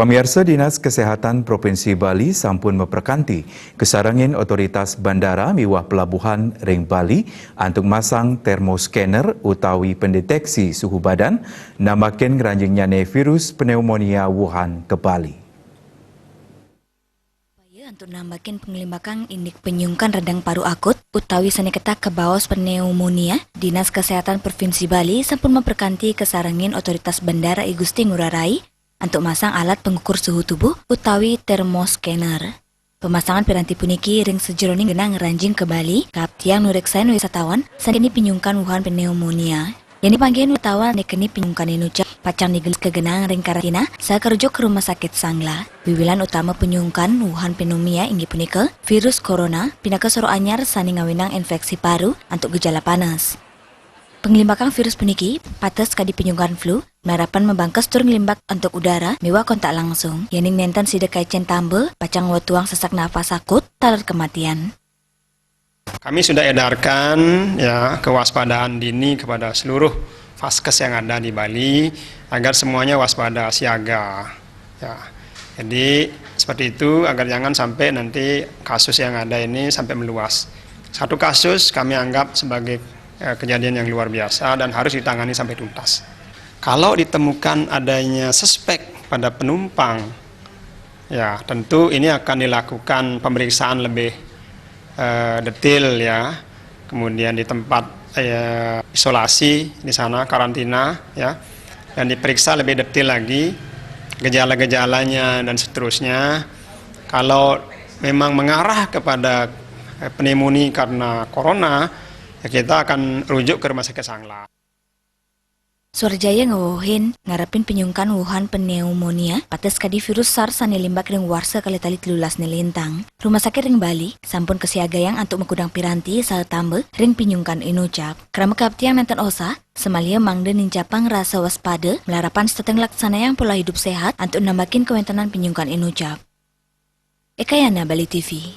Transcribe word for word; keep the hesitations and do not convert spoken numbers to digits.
Pamiarsa, Dinas Kesehatan Provinsi Bali sampun maprekanti kasarengin otoritas bandara miwah pelabuhan ring Bali antuk masang thermoscanner utawi pendeteksi suhu badan, nambakin ngranjingnyane virus pneumonia Wuhan ka Bali. Upaya antuk nambakin panglimbakang indik panyungkan radang paru akut utawi sane ketah kabaos pneumonia, Dinas Kesehatan Provinsi Bali sampun maprekanti kasarengin otoritas bandara I Gusti Ngurah Rai antuk masang alat pengukur suhu tubuh utawi thermoscanner. Pemasangan piranti puniki ring sajeroning genah ngranjing ka Bali kaaptiang nureksain wisatawan sane keni panyungkan Wuhan pneumonia. Yen panggihin wisatawan sane keni panyungkan inucap pacang digelis ka genah ring karantina saha karujuk ka Rumah Sakit Sanglah. Wiwilan utama panyungkan Wuhan pneumonia inggih punika virus corona pinaka soroh anyar sane ngawinang infeksi paru antuk gejala panas. Panglimbakang virus puniki pateh sakadi panyungkan flu, malarapan mabangkes tur nglimbak antuk udara miwah kontak langsung. Yening nenten sida kaicen tamba, pacang ngwetuang sesak nafas akut taler kematian. Kami sudah edarkan, ya, kewaspadaan dini kepada seluruh vaskes yang ada di Bali agar semuanya waspada siaga. Ya. Jadi seperti itu agar jangan sampai nanti kasus yang ada ini sampai meluas. Satu kasus kami anggap sebagai, eh, kejadian yang luar biasa dan harus ditangani sampai tuntas. Kalau ditemukan adanya suspek pada penumpang, ya, tentu ini akan dilakukan pemeriksaan lebih, eh, detail, ya. Kemudian di tempat, eh, isolasi di sana, karantina, ya, dan diperiksa lebih detail lagi gejala-gejalanya dan seterusnya. Kalau memang mengarah kepada, eh, pneumonia karena corona, ya, kita akan rujuk ke Rumah Sakit Sanglah. Suara Jaya ngewehin, ngarepin panyungkan Wuhan pneumonia pateh sakadi virus SARS sane limbak ring warsa kalih tali telulas ne lintang. Rumah sakit ring Bali sampun kasiagayang antuk makudang piranti saha tamba ring panyungkan inucap. Krama kaaptiang nenten osah, samaliha mangda nincapang rasa waspada, malarapan setata nglaksanayang pola hidup sehat antuk nambakin kawentenan panyungkan inucap. Ekayana, Bali T V.